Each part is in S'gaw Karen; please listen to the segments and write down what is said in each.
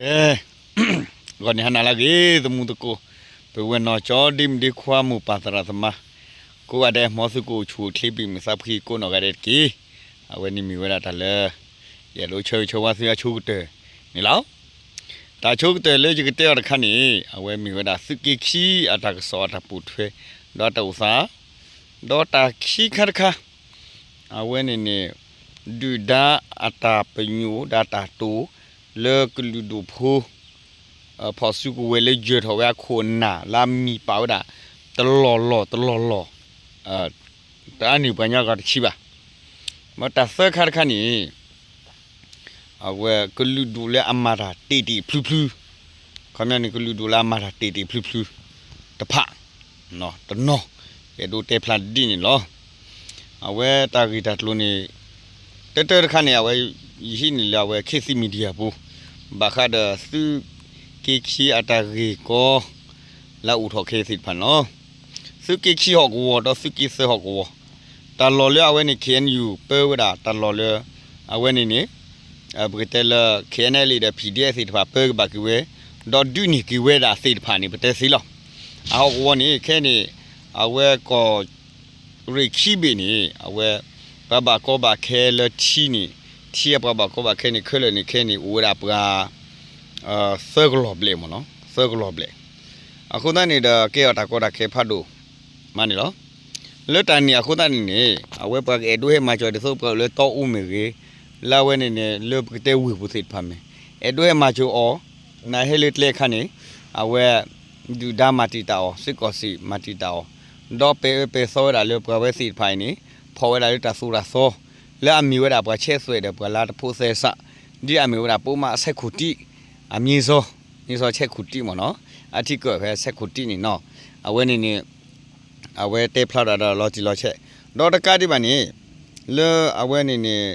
ကဲ, ဂီၤန့ၣ်ဟါနၤလၢအဂ့ၤ သမူသကိး, ပဝဲနီၢ်ကၠီဒ့မုၣ်ဒ့ခွါ မိၢ်ပၢ်သရၣ်သမါ, ကိးဂၤဒဲး မ်သုကအိၣ်ဆူၣ်အိၣ်ချ့ ပံာ်မုာ်သးဖှံကိးနီၢ်ဂၤဒဲးတက့ၢ်. အဝဲန့ၣ်မ့ၢ်ဝဲဒၣ်တၢ်လၢ ယအဲၣ်ဒိးဆၢဂ့ၤဆၢဝါသုအဆိကတၢၢ်န့ၣ်လီၤ. တၢ်ဆိကတၢၢ်လၢယကတဲအီၤတခါန့ၣ် အဝဲမ့ၢ်ဝဲဒၣ်သုးက့ခံအတၢ်ကစီၣ်အတၢ်ပိာ်ထွဲ ဒီးတၢ်အိၣ်သး, ဒီးတၢ်ခံခါတခါ အဝဲန့ၣ်န့ၣ် ဒုၣ်ဒါအတၢ်ပညိၣ်ဒီးတၢ်တိာ် လၢကလုာ်ဒူၣ်ဖိ ဖီၣ်စုကဝဲၤလၢယၢၤထီၣ်ဝဲအခိၣ်အနၢ်လၢအမံၤပာ်ဝဲဒၣ် တလီၢ်လီၢ်တလီၢ်လီၢ် တအါန့ၢ်ပှၤကညီဂၤတဆံဘၣ်. မ့ၢ်တၢ်သၢခါတခါန့ၣ် အဝဲကလုာ်ဒူၣ်လၢအမၤတၢ်တ့ၢ်တ့ၢ်ဖျုဖျု, ခီပညီန့ၣ် ကလုာ်ဒူၣ်လၢအမၤတၢ်တ့ၢ်တ့ၢ်ဖျုဖျုတဖၣ် တနီၤ ယအဲၣ်ဒိးတဲဖျါဒ်န့ၣ်လီၤ. အဝဲတၢ်ဂ့ၢ်တၢ်ကျိၤန့ၣ် တၢတၢတခါန့ၣ် အဝဲ ယဟံးန့ၢ်လၢအဝဲ ခေတ်သစ် Media ပူၤ ဘၣ်ဃးဒီးသုးက့ခံအတၢ်ဂ့ၢ်ကီ လၢအအိၣ်ထီၣ်ခဲအံၤသ့ၣ်တဖၣ်န့ၣ်လီၤ. သုးက့ခံဟီၣ်ကဝီၤ ဒီးသုးက့သၢဟီၣ်ကဝီၤ တၢ်လီၢ်လၢအဝဲန့ၣ် K N U ပၢဝဲဒၣ်တၢ်လီၢ်လၢ အဝဲန့ၣ်န့ၣ် ပကတဲလၢ K N L A ဒီး P D F သ့ၣ်တဖၣ်ပၢကဘၣ်က့ၤဝဲ ဒီးဒုးန့ၢ်က့ၤဝဲဒၣ်သ့ၣ်တဖၣ်န့ၣ် ပတဲသ့လီၤ. အဟီၣ်ကဝီၤန့ၣ် ခဲန့ၣ် အဝဲကီၢ် ရ့ၣ်ခံဘ့ၣ်န့ၣ် အဝဲ ပှၤဘၣ်ကီဘၣ်ခဲလၢထံန့ၣ် ထံအပှၤဘၣ်ကီဘၣ်ခဲန့ၣ် ခဲလၢာ်န့ၣ် ခဲန့ၣ် အိၣ်ဝဲဒၣ်ပှၤ သၢကလီၢ်ဘျဲၣ်မ့ၢ်နီၤ သၢကလီၢ်ဘျဲၣ်. အဃိသတးန့ၣ်ဒီး ကဲအီၤတၢ်ကီတၢ်ခဲဖးဒိၣ်မးန့ၣ်လီၤ. လၢတၢ်န့ၣ်အဃိသတးန့ၣ်န့ၣ် အဝဲပှၤကအဲၣ်ဒိးဟဲမၤစၢၤဒ်သိးပှၤလၢတီအူမ့ၢ်ဂ့ၤ, လၢအဝဲန့ၣ်န့ၣ် လၢပကတဲဝ့ၢ်ပူၤသ့ၣ်တဖၣ်မ့ၢ် အဲၣ်ဒိးဟဲမၤစၢၤအီၤ, နဟဲလၢကျဲအခါန့ၣ် အဝဲ ဒုၣ်ဒါမၤတံာ်တာ်အီၤ, စ့ၢ်ကီးစ့ၢ်မၤတံာ်တာ်အီၤ, ဒီးပဲာ်အၢပဲာ်သီဝဲဒၣ်လၢပှၤဝဲသ့ၣ်တဖၣ်အံၤန့ၣ် ဖီၣ်ဝဲဒၣ်လၢတၢ်သိၣ်တၢ်သီ လၢအမ့ၢ်ဝဲဒၣ်ပှၤဆဲးသွဲၣ်ဒီးပှၤလၢတဖိးသဲစး, ဒ်အမ့ၢ်ဝဲဒၣ် ပုဒ်မ ဆယ့်ခုနစ် အမြင့်စော, မြင့်စော ဆယ့်ခုနစ် မ့ၢ်နီၤ, အထံကၢၣ်ဖဲ ဆယ့်ခုနစ် န့ၣ်နီၤ, အဝဲန့ၣ်န့ၣ် အဝဲတဲဖျါဒၣ်ဒီးလီၤတံၢ်လီၤဆဲး, ဒီးတကးဒံးဘၣ်န့ၣ် လၢအဝဲန့ၣ်န့ၣ်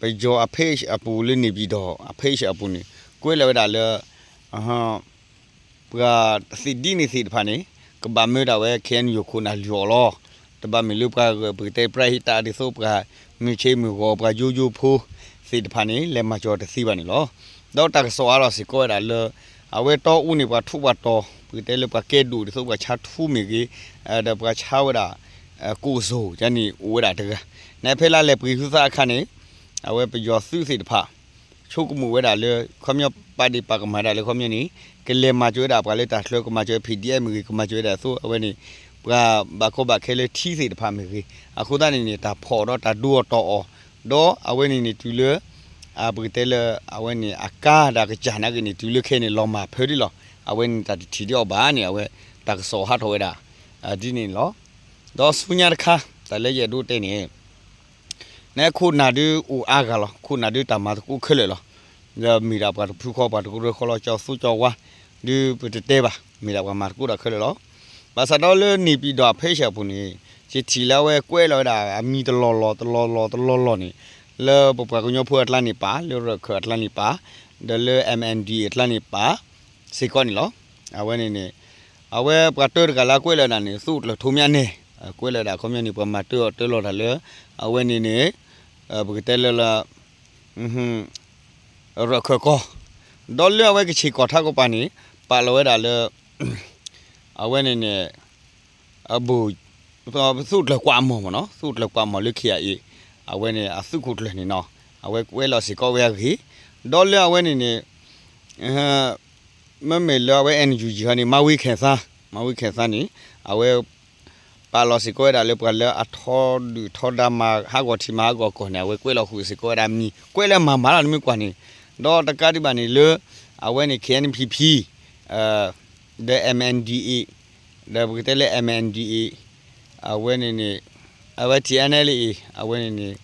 ပယီၤအ page အပူၤလၢ နေပြည်တော် အ page အပူၤန့ၣ် ကွဲးလီၤဝဲဒၣ်လၢ ပှၤသ့ၣ်ဒ်န့ၣ်သ့ၣ်တဖၣ်န့ၣ် ကဘၣ်မၢဒၣ်ဝဲ K N U ခိၣ်နၢ်လုၢ်အီၤလီၤ. တဘၣ်မ့ၢ်လၢပှၤဂၤ ပကတဲ ပရဟိတ ဒ်သိးပှၤမုၢ်ဆ့ၣ်မုၢ်ဂီၤ ပှၤယိယိဖိသ့ၣ်တဖၣ်န့ၣ် လဲၤမၤစၢၤတသ့ဘၣ်န့ၣ်လီၤ. ဒီးတၢ်ကစီၣ်အါထီၣ်စ့ၢ်ကီးဝဲဒၣ်လၢ အဝဲတီအူန့ၣ် ပှၤထူးပှၤတီၤ ပကတဲလၢပှၤကဲဒိၣ်ဒ်သိးပှၤဆါထူမ့ၢ်ဂ့ၤ, ဒီးပှၤဆါဝဲဒၣ် ကိၣ်စိၤ ကန့ၣ်အိၣ်ဝဲဒၣ်တဂၤ, နဖဲလၢလဲၤပှ့ၤဟုသၣ်အခါန့ၣ် အဝဲပယီၤသုးသ့ၣ်တဖၣ် ဆိကမိၣ်ဝဲဒၣ်လၢ ခီပညီပာ်ဒ့ၣ်ပာ်ကမၣ်ဒၣ်လၢခီပညီန့ၣ် ကလဲၤမၤစၢၤဝဲဒၣ်ပှၤလၢတၢ်ချၢ ကမၤစၢၤ P D F မ့ၢ်ဂ့ၤ ကမၤစၢၤဝဲဒၣ်အသိးအဝဲန့ၣ် ပှၤဘၣ်ကီဘၣ်ခဲလၢထံသ့ၣ်တဖၣ်မ့ၢ်ဂ့ၤ, အဃိသတးန့ၣ်န့ၣ် တၢ်ဖီၣ်ဒီးတၢ်ဒိအီၤတီၢ်အီၤ, ဒီးအဝဲန့ၣ်န့ၣ်တုၤလၢ ပကတဲလၢ အဝဲန့ၣ်အကါဒီးအကစၢ်နာ်က့န့ၣ် တုၤလၢခဲန့ၣ်လီၤမၢ်ဖၢဒ်လီၤ. အဝဲန့ၣ်တၢ်တထံၣ်ဒံးအီၤဘၣ်န့ၣ် အဝဲတၢ်ကစီၣ်ဟးထီၣ်ဝဲဒၣ် ဒ်န့ၣ်လီၤ. ဒီးဆူညါတခါ တၢ်လၢယအဲၣ်ဒိးတဲန့ၣ် နခိၣ်နၢ်ဒုးအိၣ်အါဂၤလီၤ, ခိၣ်နၢ်ဒုးတၢ်မၤသကိးခဲလၢာ်လီၤ. ဒီးမ့ၢ်ဒၣ်ပှၤတဖုဃီ ပှၤတကရၢဃီလီၤ ကၠီသူကၠီဝါ ဒုးပတတဲဘၣ်, မ့ၢ်ဒၣ်ပှၤမၤသကိးတၢ်ခဲလၢာ်လီၤ. ဘၣ်ဆၣ်ဒီးလၢ နေပြည်တော် အ page အပူၤန့ၣ် ယထံၣ်လၢအဝဲကွဲးလီၤဝဲဒၣ်အမံၤတလီၢ်လီၢ်တလီၢ်လီၢ်တလီၢ်လီၢ်န့ၣ် လၢပပှၤကညီဖိအကျါန့ၣ်ပာ်, လၢရၢၣ်ခၢၣ်အကျါန့ၣ်ပာ်, ဒီးလၢ M N D A အကျါန့ၣ်ပာ် စ့ၢ်ကီးန့ၣ်လီၤ. အဝဲန့ၣ်န့ၣ် အဝဲပှၤတၢတဂၤလၢအကွဲးလီၤဝဲဒၣ်န့ၣ် သုးကျၢၢ်ထိးမၠၣ်နဲၣ် ကွဲးလီၤဝဲဒၣ်ခီပညီန့ၣ် ပှၤမၤတၢအီၣ်တၢလီၤတၢ်လၢ အဝဲန့ၣ်န့ၣ် ပကတဲလၢလၢ ရၢၣ်ခၢၣ်ကီၢ်, ဒီးလၢအဝဲကဆ့ၣ်ကီၢ်ထးကပၤန့ၣ် ပာ်လီၤဝဲဒၣ်လၢ အဝဲန့ၣ်န့ၣ် အဘိၣ် သုးကျၢၢ်ကွၢ်မီၢ်မ့ၢ်နီၤ, သုးကျၢၢ်ကွၢ်မီၢ်လၢ K I A အဝဲန့ၣ် အသုးခိၣ်ကျၢၢ်န့ၣ်နီၤ, အဝဲကွဲးလီၤစ့ၢ်ကီးဝဲအဂ့ၢ်, ဒီးလၢအဝဲန့ၣ်န့ၣ် မ့မ့ၢ်လၢအဝဲ N U G ဟီန့ၣ် မၤဝံၤခဲသး, မၤဝံၤခဲသးန့ၣ် အဝဲ ပာ်လီၤစ့ၢ်ကီးဝဲဒၣ်လၢပှၤလၢအထီဒုၣ်ထီဒါ မၤဟးဂီၤထံမၤဟးဂီၤကီၢ်န့ၣ် အဝဲကွဲးလီၤဃုာ်စ့ၢ်ကီးဝဲဒၣ်မံၤ, ကွဲးလၢမၤမၤလီၤ နမ့ၢ်ကွၢ်န့ၣ်, ဒီးတကးဒံးဘၣ်န့ၣ်လၢ အဝဲန့ၣ် K N P P ဒီး M N D A ဒီးပကတဲလၢ M N D A အဝဲန့ၣ်န့ၣ် အဝဲ T N L A အဝဲန့ၣ်န့ၣ်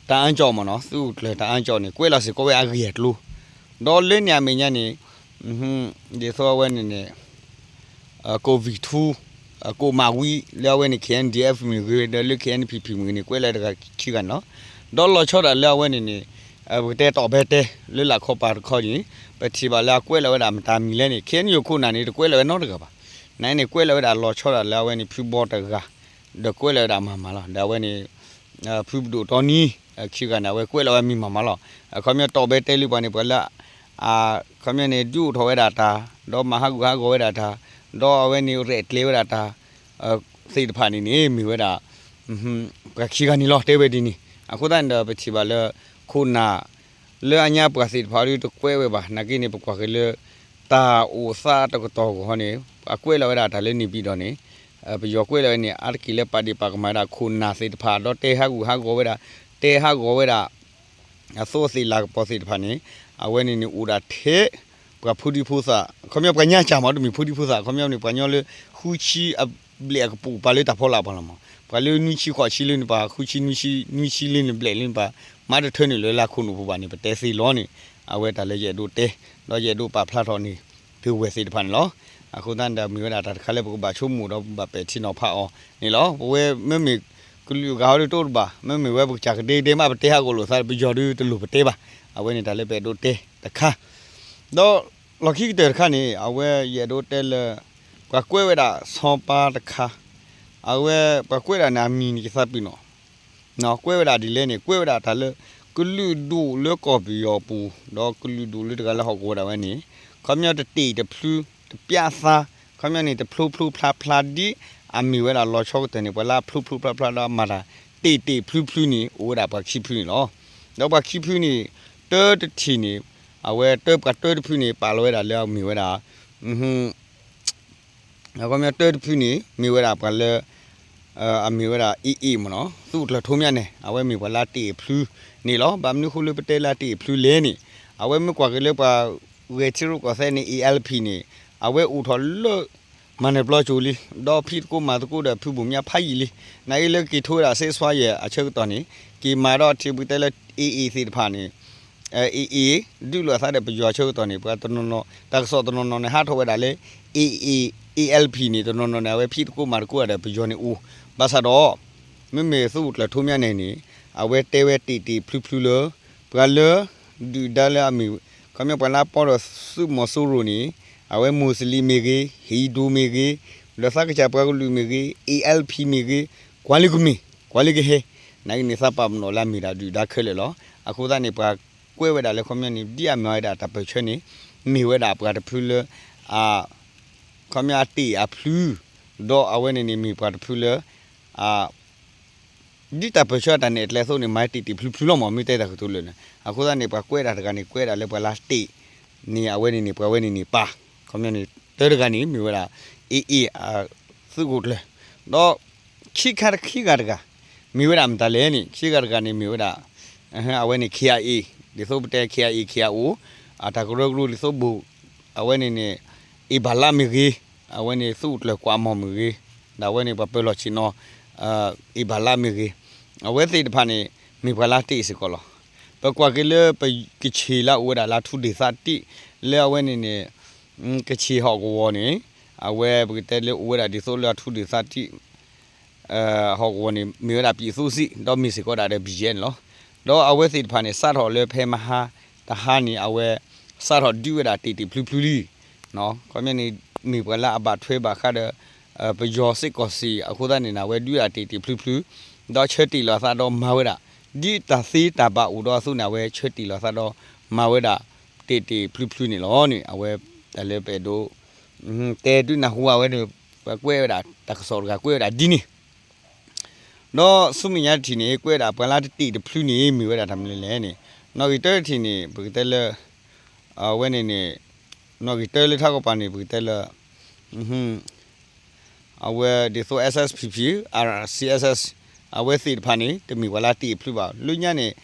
တၢ်အၣ်ကၠီၣ်မ့ၢ်နီၤ, သုးကျၢၢ်တၢ်အၣ်ကၠီၣ်န့ၣ် ကွဲးလီၤစ့ၢ်ကီးဝဲအဂ့ၢ်အကျိၤ, ဒီးလၢန့ၣ်အမဲာ်ညါန့ၣ် ဒ်သိးအဝဲန့ၣ်န့ၣ် ကိၣ်ဝံၢ်ထူ ကိၣ်မးဝံ လၢအဝဲန့ၣ် K N D F မ့ၢ်ဂ့ၤ ဒီးလၢ K N P P မ့ၢ်ဂ့ၤန့ၣ် ကွဲးလီၤဝဲဒၣ်ခံဂၤန့ၣ်လီၤ. ဒီးလီၤဆီဒၣ်လၢအဝဲန့ၣ်န့ၣ် ပကတဲတီၢ်ဘဲတဲ လၢလၢခီပၤတခီန့ၣ် ပထံၣ်ဘၣ်လၢအကွဲးလီၤဝဲဒၣ်မတၤမံၤလဲၣ်န့ၣ် K N U ခိၣ်နၢ်န့ၣ် တကွဲးလီၤဝဲနီတဂၤဘၣ်. နန့ၣ် ကွဲးလီၤဝဲဒၣ်လီၤဆီဒၣ်လၢအဝဲန့ၣ် ဖုဘီတဂၤ ဒီးကွဲးလီၤဝဲဒၣ်မၤမၤလီၤ. ဒီးအဝဲန့ၣ် ဖုပဒိၣ်တီနံ ခံဂၤန့ၣ် အဝဲကွဲးလီၤဝဲမံၤမၤမၤလီၤ. အခီပညီတီၢ်ဘဲတဲလၢပှၤန့ၣ် ပှၤလၢ အခီပညီန့ၣ် ဒုးအိၣ်ထီၣ်ဝဲဒၣ်တၢ်, ဒီးမၤဟးဂူာ်ဟးဂီၤဝဲဒၣ်တၢ်, ဒီးအဝဲန့ၣ်ရဲၣ်ကျဲၤဝဲဒၣ်တၢ် သ့ၣ်တဖၣ်န့ၣ်န့ၣ် မ့ၢ်ဝဲဒၣ် ပှၤခံဂၤန့ၣ်လီၤ တဲဝဲဒ်န့ၣ်. အဃိသတးန့ၣ်ဒီး ပထံၣ်ဘၣ်လၢ ခိၣ်နၢ် လၢအညါပှၤသ့ၣ်တဖၣ်ဒီးတကွဲးဝဲဘၣ်. နာ်က့န့ၣ် ပကွၢ်က့ၤလၢ တၢ်အိၣ်သးတကတီၢ်အဂီၢ်န့ၣ် အကွဲးလီၤဝဲဒၣ်တၢ်လၢန့ၣ်ဘံၣ်ဒီးန့ၣ် ပယီၤကွဲးလီၤဝဲန့ၣ် အါတက့ၢ်လၢပာ်ဒ့ၣ်ပာ်ကမၣ်ဝဲဒၣ်ခိၣ်နၢ်သ့ၣ်တဖၣ် ဒီးတဲဟးဂူာ်ဟးဂီၤဝဲဒၣ်, တဲဟးဂီၤဝဲဒၣ် အသိးအသ့ၣ်လၤကပီၤသ့ၣ်တဖၣ်န့ၣ် အဝဲန့ၣ်န့ၣ်အိၣ်ဒၣ်ထဲ ပှၤဖိဒံဖိသၣ် အခီပညီပှၤညါစၢ်မး တမ့ၢ်ဖိဒံဖိသၣ် အခီပညီန့ၣ် ပှၤကညီလၢ ဃုဆံအဘျဲၣ်အကပူၤ ပာ်လၢတၢ်ဖီလာ်ပှၤလီၤမး. ပှၤလၢနွံဆံဃိးဆံလၢန့ၣ် ပှၤဃုဆံနွံဆံ နွံဆံလၢန့ၣ်ဘျဲၣ်လၢန့ၣ် ပှၤမၤတထၢန့ၣ်လၢလၢခိၣ်နူာ်ဖိဘၣ်န့ၣ် ပတဲသ့လီၤန့ၣ် အဝဲတၢ်လၢယအဲၣ်ဒိးတဲ ဒီးယအဲၣ်ဒိးပာ်ဖျါထီၣ်န့ၣ် တဝဲၢ်သ့ၣ်တဖၣ်န့ၣ်လီၤ. အဃိသတးန့ၣ်ဒီး မ့ၢ်ဝဲဒၣ်တၢ်တခါလၢပကဘၣ်ဆိကမိၣ်ဒီးပဘၣ်ပဲာ်ထံနီၤဖးအီၤန့ၣ်လီၤ. ပဝဲမ့မ့ၢ်ကလုာ်အဂၤဟီဒ်တအိၣ်တဘၣ် မ့မ့ၢ်ဝဲပကစၢ်ကဒဲကဒဲမး ပတဲဟးဂီၤလိာ်သး ပယီၤဒုးတလိၣ်ပတဲဘၣ်. အဝဲန့ၣ်တၢ်လၢပအဲၣ်ဒိးတဲတခါ ဒီးလီၢ်ခံကတၢၢ်တခါန့ၣ် အဝဲယအဲၣ်ဒိးတဲလၢ ပှၤကွဲးဝဲဒၣ်ဆီပၤတခါ, အဝဲပှၤကွဲးဒၣ်န့ၣ် အမံၤန့ၣ်ယသးပ့ၤနီၣ်, ကွဲးဝဲဒၣ်ဒ်လဲၣ်န့ၣ် ကွဲးဝဲဒၣ်တၢ်လၢ ကလုာ်ဒူၣ်လၢကီၢ်ပယီၤပူၤ ဒီးကလုာ်ဒူၣ်လၢတဂၤလၢဟီၣ်ကဝီၤဒၣ်ဝဲန့ၣ် ခီပညီတတ့ၢ်တဖျု တပျးသါ, ခီပညီန့ၣ် တဖျိဖျိဖျါဖျါဒ် အမ့ၢ်ဝဲဒၣ်လီၤဆီကတၢၢ်န့ၣ် ပှၤလၢအဖျိဖျိဖျါဖျါဒီးအမၤတၢ် တ့ၢ်တ့ၢ်ဖျုဖျုန့ၣ် အိၣ်ဝဲဒၣ်ပှၤခံဖုန့ၣ်လီၤ. ဒီးပှၤခံဖုန့ၣ် တၢတထံၣ်န့ၣ် အဝဲတၢပှၤတၢတဖုန့ၣ် ပာ်လီၤဝဲဒၣ်လၢအမ့ၢ်ဝဲဒၣ် အခီပညီတၢတဖုန့ၣ် မ့ၢ်ဝဲဒၣ်ပှၤလၢ အမ့ၢ်ဝဲဒၣ် AA မ့ၢ်နီၤ သုးခိၣ်ကျၢၢ်ထူမၠါနဲၣ် အဝဲမ့ၢ်ပှၤလၢတ့ၢ်အဖျုန့ၣ်လီၤ. ဘၣ်မနုၤဃိလၢပတဲလၢတ့ၢ်အဖျုလဲၣ်န့ၣ် အဝဲမ့ၢ်ကွၢ်က့ၤလၢပှၤဂဲၤထံရူၢ်ကီၢ်သဲးန့ၣ် ALP န့ၣ် အဝဲအိၣ်ထီၣ်လၢ မၤနၢၤပျီကၠိလံ, ဒီးဖံးသကိးမၤသကိးဒီးဖုဘိၣ်မၠါဖးယံာ်လံ. နာ်က့လၢက့ၤထိဝဲဒၣ်စ့စွါယဲၢ်အဆၢကတီၢ်န့ၣ် က့ၤမၤဒီးထံၣ်ပကတဲလၢ AA သ့ၣ်တဖၣ်န့ၣ် AA ဒုးလိာ်အသးဒီးပယီၤအဆၢကတီၢ်န့ၣ် ပှၤတနီၤနီၤ တၢ်ကစီၣ်တနီၤနီၤန့ၣ် ဟးထီၣ်ဝဲဒၣ်လၢ AA ALP န့ၣ် တနီၤနီၤန့ၣ် အဝဲဖံးသကိးမၤသကိးဒီးပယီၤန့ၣ်အိၣ်, ဘၣ်ဆၣ်ဒီး မ့မ့ၢ်သုးခိၣ်ကျၢၢ်ထူမၠါနဲၣ်န့ၣ် အဝဲတဲဝဲတ့ၢ်တ့ၢ်ဖျုဖျုလၢ ပှၤလၢ ဒုၣ်ဒါလၢအမ့ၢ် ခီပညီပှၤလၢအပီဒီးသုးမီၤစိရိၤန့ၣ် အဝဲမူးစလ့ၣ်မ့ၢ်ဂ့ၤ ဟိန္ဒူမ့ၢ်ဂ့ၤ ဒီးသးကစၢ်ပှၤကလုာ်မ့ၢ်ဂ့ၤ ALP မ့ၢ်ဂ့ၤ ကွၢ်လၢကမ့ၢ် ကွၢ်လၢကဟဲ နာ်က့န့ၣ်သးပာ်ပနီၣ်လၢအမ့ၢ်ဒၣ်ဒုၣ်ဒါခဲလၢာ်လီၤ. အဃိသတးန့ၣ် ပှၤကွဲးဝဲဒၣ်လၢခီပညီန့ၣ် ဒ်အမၤဝဲဒၣ်တၢ်ပၢၢ်ဆၢန့ၣ် မ့ၢ်ဝဲဒၣ်ပှၤတဖုလၢ အ ခီပညီအတ့ၢ်အဖျု ဒီးအဝဲန့ၣ်န့ၣ်မ့ၢ်ပှၤတဖုလၢ အ ဒ်တၢ်ပၢၢ်ဆၢအတၢ်နဲၣ်အကျဲအသိးန့ၣ် မၤတ့ၢ်တ့ၢ်ဖျုဖျုလီၤမး မ့ၢ်တဲတၢ်ကတိၤလၢာ်န့ၣ် အဃိသတးန့ၣ် ပှၤကွဲးဒၣ်တဂၤန့ၣ် ကွဲးဒၣ်လၢပှၤလၢတ့ၢ်န့ၣ် အဝဲန့ၣ်န့ၣ် ပှၤဝဲန့ၣ်န့ၣ်ပၢ် ခီပညီန့ၣ် တၢတဂၤန့ၣ် မ့ၢ်ဝဲဒၣ် AA သုးခိၣ်ကျၢၢ် ဒီး ခံခါတခံဂၤတဂၤ မ့ၢ်ဝဲဒၣ်မတၤလဲၣ်န့ၣ် ခံဂၤတဂၤန့ၣ် မ့ၢ်ဝဲဒၣ် အဝဲန့ၣ် KIA ဒ်သိးပတဲ KIA KIO အတၢ်ကရၢကရိဒ်သိးဘိၣ် အဝဲန့ၣ်န့ၣ် အ့ၣ်ဘၣ်လါမ့ၢ်ဂ့ၤ အဝဲန့ၣ်သုးခိၣ်ကျၢၢ်ကွၢ်မီၢ်မ့ၢ်ဂ့ၤ ဒီးအဝဲန့ၣ်ပှၤပၢၤလီၢ်ဆ့ၣ်နီၤ အ့ၣ်ဘၣ်လါမ့ၢ်ဂ့ၤ အဝဲသ့ၣ်တဖၣ်န့ၣ် မ့ၢ်ပှၤလၢတ့ၢ်စ့ၢ်ကီးလီၤ. ပကွၢ်က့ၤလၢပကချ့ၣ်လၢအအိၣ်ဝဲဒၣ်လၢထူဒ့ၣ်သးတံၢ် လၢအဝဲန့ၣ်န့ၣ် ကချ့ၣ်ဟီၣ်ကဝီၤန့ၣ် အဝဲပကတဲလၢအိၣ်ဝဲဒၣ်ဒ်သိးလၢအထူဒ့ၣ်သးတံၢ် ဟီၣ်ကဝီၤန့ၣ် မ့ၢ်ဝဲဒၣ်ပံးသူစံၣ် ဒီးမ့ၢ်စ့ၢ်ကီးဒၣ်ဒီး ဘံယဲၢ်န့ၣ်လီၤ. ဒီးအဝဲသ့ၣ်တဖၣ်န့ၣ် စးထီၣ်လၢဖဲမဟါတဟါန့ၣ် အဝဲ စးထီၣ်ဒုးဝဲဒၣ်တ့ၢ်တ့ၢ်ဖျုဖျုလံ ခီပညီန့ၣ် မ့ၢ်ပှၤလၢအဘၣ်ထွဲဘၣ်ဃးဒီး ပယီၤစ့ၢ်ကီးစ့ၢ် အဃိသတးန့ၣ် အဝဲဒုးဒၣ်တ့ၢ်တ့ၢ်ဖျုဖျု ဒီးဆၢတ့ၢ်လီၤအသးဒီးမၤဝဲဒၣ် ဒ်တၢ်သ့တၢ်ဘၣ်အိၣ်ဒီးအသိးန့ၣ် အဝဲဆၢတ့ၢ်လီၤအသးဒီးမၤဝဲဒၣ် တ့ၢ်တ့ၢ်ဖျုဖျုန့ၣ်လီၤန့ၣ် အဝဲတၢ်လၢပအဲၣ်ဒိး တဲဒုးနၢ်ဟူအဝဲန့ၣ် ပှၤကွဲးဝဲဒၣ် တၢ်ကစီၣ်တဂၤကွဲးဝဲဒၣ်ဒ်န့ၣ် ဒီးဆူမဲာ်ညါတထံၣ်န့ၣ် ကွဲးဝဲဒၣ်ပှၤလၢတတ့ၢ်တဖျုန့ၣ် မ့ၢ်ဝဲဒၣ်တၢ်မနုၤလဲၣ်န့ၣ် နီၣ်ဂံၢ်တၢတထံၣ်န့ၣ် ပကတဲလၢ အဝဲန့ၣ်န့ၣ် နီၣ်ဂံၢ်တၢလၢထးကီၢ်ပၤန့ၣ် ပကတဲလၢ အဝဲဒ်သိး SSPP RCSS အဝဲသ့ၣ်တဖၣ်န့ၣ် တမ့ၢ်ပှၤလၢတ့ၢ်အဖျုဘၣ် လၢညါန့ၣ်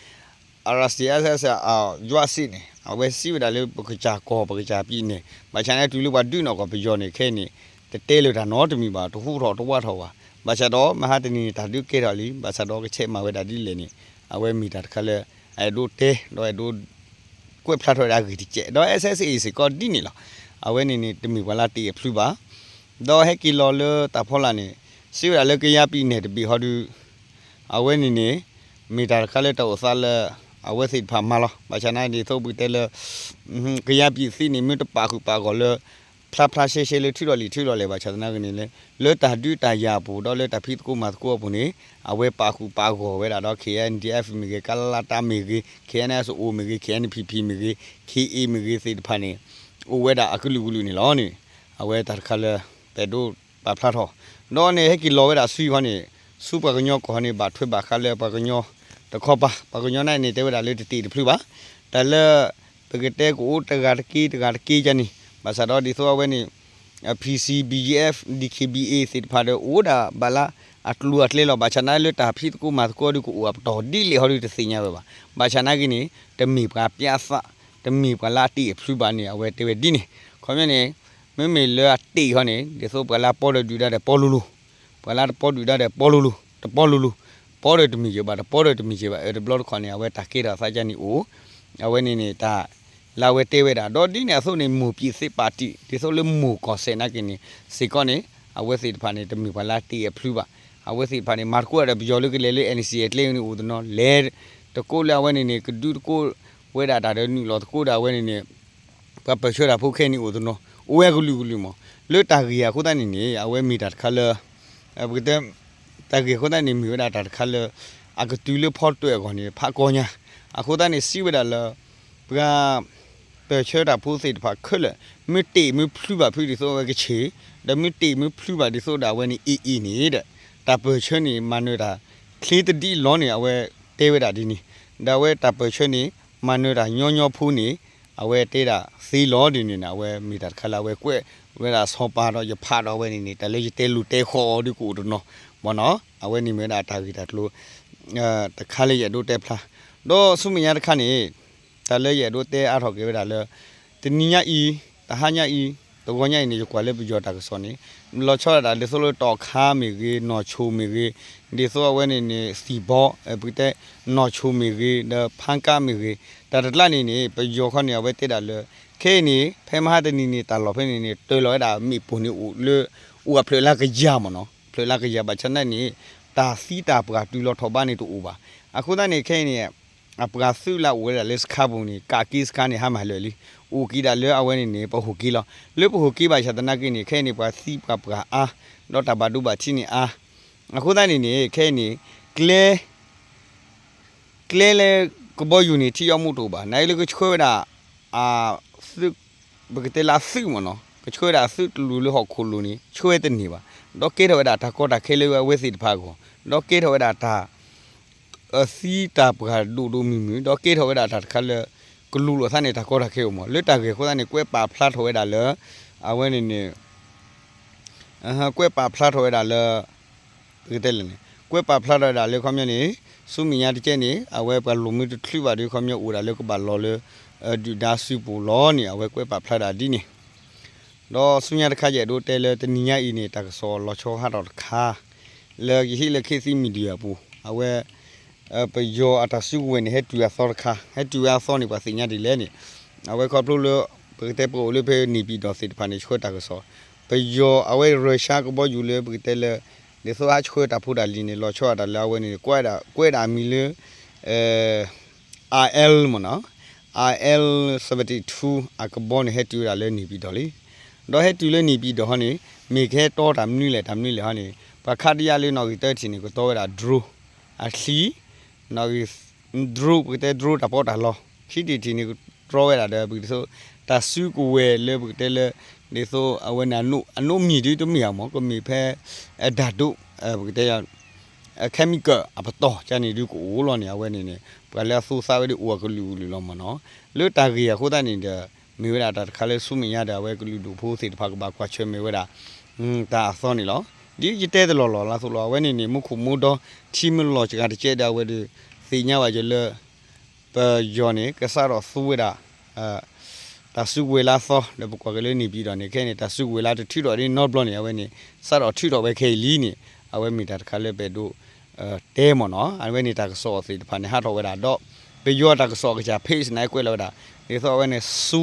RCSS အယွၤစ့ၣ်န့ၣ် အဝဲစံးဝဲဒၣ်လၢပကစၢ်ကီၢ်ပကစၢ်ပံၤန့ၣ် ဘၣ်ဆၣ်န့ၣ်တုၤလၢပှၤဒုးနီၢ်ကီၢ်ပယီၤန့ၣ် ခဲအံၤန့ၣ် တတဲလၢၤတၢ်နီတမံၤဘၣ် တဟူထီၣ်တဝးထီၣ်ဘၣ် ဘၣ်ဆၣ်ဒီးမဟါတနံၤန့ၣ် တၢ်ဒုးကဲထီၣ်လံ ဘၣ်ဆၣ်ဒီးကဆဲးမၤဝဲဒၣ်ဒ်လဲၣ်န့ၣ် အဝဲမ့ၢ်တၢ်တခါလၢ အအဲၣ်ဒိးတဲ ဒီးအဲၣ်ဒိး ကွဲးဖျါထီၣ်ဝဲဒၣ်အဂ့ၢ်တကဲး ဒီး SSA စ့ၢ်ကီးဒ်န့ၣ်လီၤ. အဝဲန့ၣ်န့ၣ် တမ့ၢ်ပှၤလၢတ့ၢ်အဖျုဘၣ် ဒီးဟဲက့ၤလီၤလၢတၢ်ဖီလာ်န့ၣ် စံးဝဲဒၣ်လၢကယၤပံၤနဲၣ်တဘ့ၣ်ဟီဒုး အဝဲန့ၣ်န့ၣ် မ့ၢ်တၢ်တခါလၢတၢ်အိၣ်သးလၢ အဝဲသ့ၣ်တဖၣ်မၤလီၤ. ဘၣ်ဆၣ်နာ်ဒ်သိးပကတဲလၢ ကယၤပံၤသံန့ၣ် မ့ၢ်တပာ်ဃုာ်ပာ်ဂီၢ်လၢ ဖျါဖျါရှဲရှဲလၢထုးထီၣ်လံာ်ထုးထီၣ်လဲၢ်ဘၣ်ဆၣ်သနာ်က့န့ၣ်လၢ လၢတၢ်ဒုးတၢ်ယၤအပူၤ ဒီးလၢတၢ်ဖံးသကိးမၤသကိးအပူၤန့ၣ် အဝဲပာ်ဃုာ်ပာ်ဂီၢ်ဝဲဒၣ်ဒီး ခ့ၣ်အဲၣ်ဒံၣ်အဲၣ်မ့ၢ်ဂ့ၤ, ကလါတၢ်မ့ၢ်ဂ့ၤ, ခ့ၣ်အဲၣ်အဲၣ်အိၣ်မ့ၢ်ဂ့ၤ, ခ့ၣ်အဲၣ်ပံၣ်ပံၣ်မ့ၢ်ဂ့ၤ, ခ့ၣ်အ့ၣ်မ့ၢ်ဂ့ၤသ့ၣ်တဖၣ်န့ၣ် အိၣ်ဝဲဒၣ်အကလုာ်ကလုာ်န့ၣ်လီၤန့ၣ် အဝဲတၢ်တခါလၢ ပအဲၣ်ဒိးပာ်ဖျါထီၣ် ဒီးန့ၣ်ဟဲက့ၤလီၤဝဲဒၣ်ဆူအံၤခီန့ၣ် ဆူပှၤကညီကီၢ်န့ၣ် ဘၣ်ထွဲဘၣ်ဃးလၢပှၤကညီတခီပၤ ပှၤကညီန့ၣ်န့ၣ် တဲဝဲဒၣ်လၢတတ့ၢ်တဖျုးဘၣ် တၢ်လၢ ပကတဲကအိၣ်တဂၤတက့ တဂၤတက့ယန့ၣ် ဘၣ်ဆၣ်ဒီးဒ်သိးအဝဲန့ၣ် PC BGF DKBA သ့ၣ်တဖၣ်ဒီး အိၣ်ဒၣ်ဘၣ်လၢအကျိၤအကျဲလီၤ. ဘၣ်ဆၣ်သနာ်လၢတၢ်ဖံးသကိးမၤသကိးဒုးကအိၣ်အပတီၢ်ဒ်လဲၣ်ဟီဒုးတသ့ၣ်ညါဝဲဘၣ်. ဘၣ်ဆၣ်သနာ်က့န့ၣ် တမ့ၢ်ပှၤပျးသး တမ့ၢ်ပှၤလၢအတ့ၢ်အဖျုးဘၣ်န့ၣ် အဝဲတဲဝဲဒ်န့ၣ်. ခီပညီန့ၣ် မ့မ့ၢ်လၢအတ့ၢ်ဟီန့ၣ် ဒ်သိးပှၤလၢအပီဒီးဒုၣ်ဒါဒီးပီလိၤလိၤ ပှၤလၢတပီဒုၣ်ဒါဒီးပီလိၤလိၤ တပီလိၤလိၤ ပီဒီးတမ့ၢ်ယဲၢ်ဘၣ် တပီဒီးတမ့ၢ်ယဲၢ်ဘၣ် အၢတဘျီတခီၣ်န့ၣ် အဝဲတၢ်ကဲထီၣ်သးကန့ၣ်အိၣ် အဝဲန့ၣ်န့ၣ်တၢ် လၢအဝဲတဲဝဲဒၣ် ဒီးဒ်န့ၣ်အသိးန့ၣ် မိၢ်ပံၤသ့ၣ်ပာ်တံၢ် ဒ်သိးလၢမိၢ်ကီၢ်စဲၣ်နာ်က့န့ၣ် စ့ၢ်ကီးန့ၣ် အဝဲသ့ၣ်တဖၣ်န့ၣ် တမ့ၢ်ပှၤလၢတ့ၢ်အဖျုးဘၣ်. အဝဲသ့ၣ်တဖၣ်န့ၣ် မၤသကိးဒီးပယီၤလၢကလဲၤလၢ NCA အကျဲန့ၣ်အိၣ်တနီၤ လဲၤတကိးလၢအဝဲန့ၣ်န့ၣ် ကဒုးတကိးဝဲဒၣ်တၢ်ဒီးနုာ်လီၤသကိးဒီးအဝဲန့ၣ်န့ၣ် ပှၤပၢၢ်ဆၢတၢ်ဖိခဲအံၤန့ၣ်အိၣ်တနီၤ အိၣ်ဝဲကလုာ်ကလုာ်မး လၢတၢ်ဂ့ၢ်အဃိသတးန့ၣ်န့ၣ် အဝဲမ့ၢ်တၢ်တခါလၢ ပကတဲ တၢ်ဂ့ၢ်အဃိသတးန့ၣ် မ့ၢ်ဝဲဒၣ်တၢ်တခါလၢ အကတုၤလၢဖီတၢၣ်အဂီၢ်န့ၣ် ဖးကီညါ အဃိသတးန့ၣ် စံးဝဲဒၣ်လၢ ပှၤ ပၢၢ်ဆၢတၢ်ဖိသ့ၣ်တဖၣ်ခဲလၢာ် မ့ၢ်တ့ၢ်မ့ၢ်ဖျုးဘၣ်ဖုဒ်သိးအဝဲကဆ့ၣ် ဒီးမ့ၢ်တ့ၢ်မ့ၢ်ဖျုးဘၣ်ဒ်သိးဒီးအဝဲန့ၣ် AA န့ၣ်ဒီး တၢ်ပၢၢ်ဆၢန့ၣ် မၤနၢၤတၢ်ချ့တဒ်လီၤန့ၣ် အဝဲတဲဝဲဒၣ်ဒ်န့ၣ် ဒီးအဝဲတၢ်ပၢၢ်ဆၢန့ၣ် မၤနၢၤတၢ်ညီညီဖိန့ၣ် အဝဲတဲဒၣ်သ့လီၤဒ်န့ၣ်န့ၣ် အဝဲမ့ၢ်တၢ်တခါလၢအဝဲကွဲးဝဲဒၣ်ဆီပၤဒီးယဖးဒီးအဝဲန့ၣ်န့ၣ် တၢ်လၢယတဲလိၤတဲဃီအီၤဒုးကအိၣ်တနီၤ မ့ၢ်နီၤ အဝဲန့ၣ်မ့ၢ်ဝဲဒၣ်တၢ်ဂ့ၢ်တၢ်ကျိၤ တခါလၢယအဲၣ်ဒိးတဲဖျါ ဒီးဆူမဲာ်ညါတခါန့ၣ် တၢ်လၢယအဲၣ်ဒိးတဲအါထီၣ်က့ၤဝဲဒၣ်လၢ တနံၤညါအံၤ တဟါညါအံၤ တဂီၤညါအံၤန့ၣ် ယကွၢ်လၢပယီၤတၢ်ကစီၣ်န့ၣ် လီၤဆီဒၣ်တၢ်ဒ်သိးလၢတီၣ်ခါမ့ၢ်ဂ့ၤ နီၢ်ဆိၣ်မ့ၢ်ဂ့ၤ ဒ်သိးအဝဲန့ၣ်န့ၣ် သံၣ်ဘီ ပကတဲ နီၢ်ဆိၣ်မ့ၢ်ဂ့ၤ ဒီးဖါကါမ့ၢ်ဂ့ၤ တၢ်တကျါန့ၣ်န့ၣ် ပယီၤခီန့ၣ် အဝဲတဲဒၣ်လၢ ခဲအံၤန့ၣ် ဖဲမဟါတနံၤန့ၣ် တၢ်လီၢ်ဖဲန့ၣ်န့ၣ် တၢၤလီၤဝဲဒၣ်မ့ၣ်ပိၢ်န့ၣ်အိၣ်လၢ အိၣ်အဖျၢၣ်လၢကယၤမ့ၢ်နီၤ ဖျၢၣ်လၢကယၤဘၣ်ဆၣ်သနာ်က့န့ၣ် တၢ်သံတၢ်ပှၢ်တုၤလီၤထီၣ်ဘးန့ၣ်တအိၣ်ဘၣ်. အဃိသတးန့ၣ် ခဲအံၤန့ၣ် အပှၤသုးလၢအအိၣ်ဝဲဒၣ်လၢစခါပူၤန့ၣ် ကးက့စခါန့ၣ် ဟါမၢ်လၢာ်လံ အိၣ်က့ၤဒၣ်လၢအဝဲန့ၣ်န့ၣ် ပဟူးက့လီၤ. လၢပဟူးက့ဘၣ်ဆၣ်သနာ်က့န့ၣ် ခဲအံၤန့ၣ် ပှၤသံပှၤပှၢ်အါ ဒီးတၢ်ဘၣ်ဒိဘၣ်ထံးန့ၣ်အါ အဃိသတးန့ၣ်န့ၣ် ခဲအံၤန့ၣ် ကျဲ ကျဲလၢကဘီယူၤန့ၣ် ထံၣ်အီၤမူတအိၣ်ဘၣ်. နလၢကဆှၢဝဲဒၣ် အသုး ပကတဲလၢအသုးမ့ၢ်နီၤ ကဆှၢဝဲဒၣ်အသုးတလူၤလၢဟီၣ်ခိၣ်လိၤန့ၣ် ဆှၢဝဲတန့ၢ်ဘၣ်. ဒီးကဲထီၣ်ဝဲဒၣ်တၢ်ကီတၢ်ခဲလၢအဝဲသ့ၣ်တဖၣ်အဂီၢ် ဒီးကဲထီၣ်ဝဲဒၣ်တၢ် သံတၢ်ပှၢ်ဒိၣ်ဒိၣ်မုၢ်မုၢ် ဒီးကဲထီၣ်ဝဲဒၣ်တၢ်တခါလၢ ကလူၤလိာ်သးန့ၣ် တၢ်ကီတၢ်ခဲအိၣ်မး လၢတၢ်ဂ့ၢ်အဃိသတးန့ၣ် ကွဲးပာ်ဖျါထီၣ်ဝဲဒၣ်လၢ အဝဲန့ၣ်န့ၣ် ကွဲးပာ်ဖျါထီၣ်ဝဲဒၣ်လၢ ပကတဲလဲၣ်န့ၣ် ကွဲးပာ်ဖျါထီၣ်ဝဲဒၣ်လၢခီပညီန့ၣ် ဆူမဲာ်ညါတကဲန့ၣ် အဝဲပှၤလိၣ်မ့ၢ်တချုးဘၣ်ဒီး ခီပညီအိၣ်ဒၣ်လၢကဘၣ်လီၤလၢ ဒုၣ်ဒါစုပူၤလီၤန့ၣ် အဝဲကွဲးပာ်ဖျါဒၣ်ဒ်န့ၣ် ဒီးဆူညါတခါယအဲၣ်ဒိးတဲလၢတနံၤညါအံၤန့ၣ် တၢ်ကစီၣ်လီၤဆီဟးထီၣ်တခါ လၢယဟ့ၣ်လၢ ခေတ်သစ် Media အပူၤ အဝဲ ပယီၤအတၢ်စုကဝဲၤန့ၣ် ဟဲတုၤအသီတခါ ဟဲတုၤဝဲအသီန့ၣ် ပှၤသ့ၣ်ညါဒ်လဲၣ်န့ၣ် အဝဲခီဖျိလၢ ပကတဲပအိၣ်လၢဖဲန့ၣ်ပံၤဒီးသ့ၣ်တဖၣ်န့ၣ် ဆှၢတၢ်ကစီၣ် ပယီၤအဝဲ Russia ကဘီယူၤလၢပကတဲလၢ ဒ်သိးဟးဆှၢတၢ်ဖိတၢ်လံၤန့ၣ် လီၤဆီအတၢ်လၢအဝဲန့ၣ် ကွဲးဒၣ် ကွဲးဒၣ်အမံၤလၢ IL မ့ၢ်နီၤ IL seventy two အကဘီန့ၣ် ဟဲတုၤဝဲဒၣ်လၢန့ၣ်ပံၤဒီးလံ ဒီးဟဲတုၤလၢန့ၣ်ပံၤဒီးဟီန့ၣ် မ့ၢ်ကဟဲတီတၢ်မနုၤလဲၣ် တၢ်မနုၤလဲၣ်ဟီန့ၣ် ပှၤခးတယၢ်လၢနီၣ်ဂံၢ်တၢထံၣ်န့ၣ် ကတီဝဲဒၣ် drone အချံ နီၣ်ဂံၢ် drone ပကတဲ drone တၢ်ပီးတၢ်လီ ခံထံၣ်တထံၣ်န့ၣ် ကတီဝဲဒၣ်ဒီး ပကဒ်သိး တၢ်စုကဝဲၤလၢပကတဲလၢ ဒ်သိးအဝဲန့ၣ် အနိမ့ၢ်ဒုတမ့ၢ်အမး ကမ့ၢ်ဖဲ ဓာတ်ဒိ ပကတဲ chemical အပတီၢ်ကန့ၣ်ဒုကအိၣ်လီၤန့ၣ် အဝဲန့ၣ်န့ၣ် ပှၤလၢအသူသးဝဲဒၣ်အိၣ်အကလုာ်ကလုာ်လီၤမ့ၢ်နီၤ လၢတၢ်ဂ့ၢ်အဃိသတးန့ၣ်ဒီး မ့ၢ်ဝဲဒၣ်တၢ်တခါလၢဆူမဲာ်ညါဒီး အဝဲကလုာ်ဒူၣ်ဖိသ့ၣ်တဖၣ်ကဘၣ်ကွၢ်ဆၢၣ်မဲာ်ဝဲဒၣ် တၢ်အသီန့ၣ်လီၤ. ဒ်ယတဲတလီၢ်လီၢ်လၢသိးလီၤ အဝဲန့ၣ်န့ၣ် မူခိၣ်မူဒီ ထံမ့ၢ်လီၤစှၤတကဲဒီး အဝဲဒၣ် သ့ၣ်ညါဘၣ်ယၤလၢ ပယီၤန့ၣ် ကစးထီၣ်သူဝဲဒၣ် တၢ်စုကဝဲၤလၢအသီ ဒီးပကွၢ်က့ၤလၢန့ၣ်ပံၤဒီးန့ၣ် ခဲအံၤန့ၣ် တၢ်စုကဝဲၤလၢတထုးထီၣ်ဒ်နီတဘျီန့ၣ် အဝဲန့ၣ် စးထီၣ်ထုးထီၣ်ဝဲခဲအံၤလံန့ၣ် အဝဲမ့ၢ်တၢ်တခါလၢပအဲၣ်ဒိး တဲမ့ၢ်နီၤ အဝဲန့ၣ်တၢ်ကစီၣ်သ့ၣ်တဖၣ်န့ၣ် ဟးထီၣ်ဝဲဒၣ်ဒီး ပယီၤတၢ်ကစီၣ်အကစၢ် page န့ၣ် ကွဲးလီၤဝဲဒၣ် ဒ်သိးအဝဲန့ၣ်ဆူ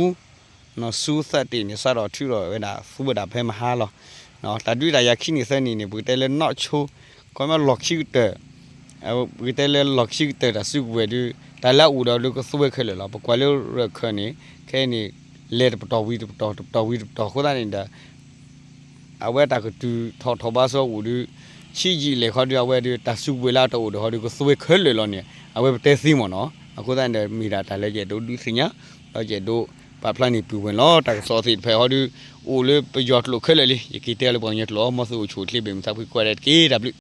ဆူသၢတ့ၢ်န့ၣ် စးထီၣ်ထုးထီၣ်ဝဲဒၣ် သူဝဲဒၣ်ဖဲမဟါလီၤ. တၢ်ဒုးတၢ်ယၤခံနံၣ်သၢနံၣ်န့ၣ် ပကတဲလၢနီၢ်ဆိ ခီမ့ၢ်လီၢ်ခံကတၢၢ် ပကတဲလၢလီၢ်ခံကတၢၢ်တၢ်စုကဝဲၤဒုး တၢ်လၢအအိၣ်ဒီးဒုးကသူဝဲခဲလၢာ်လီၤ. ပကွၢ်လၢရၢၢ်ခၢၣ်န့ၣ် ခဲအံၤန့ၣ် လဲၤတပတီၢ်ဝံၤတပတီၢ် တပတီၢ်ဝံၤတပတီၢ်အဃိသတးန့ၣ်ဒီး အဝဲတၢ်ကတုၤထီၣ်ထီၣ်ဘါသီအိၣ်ဒီး ဆံးယံာ်လဲၣ်ခီဒီး အဝဲဒီးတၢ်စုကဝဲၤလၢအတအိၣ်ဒီးဟီဒီး ကသွဲခဲလၢာ်လီၤန့ၣ် အဝဲပတဲသ့မ့ၢ်နီၤ. အဃိသတးန့ၣ်ဒီး မ့ၢ်ဒၣ်တၢ်လၢယအဲၣ်ဒိးဒုးသ့ၣ်ညါ ဒီးယအဲၣ်ဒိးပာ်ဖျါန့ၢ်ပုၢ်ဝဲၢ်လီၤ. တၢ်ကစီၣ်သ့ၣ်တဖၣ်ဟီဒီး အိၣ်လၢပယီၤကျိာ်ခဲလၢာ်လံ ယက့ၤတဲလၢပှၤကညီကျိာ် မ်သုအိၣ်ဆူၣ်အိၣ်ချ့ ဘၣ်မုာ်သးဖှံကိးဂၤဒဲးတက့ၢ်. တၢ်ဘျုး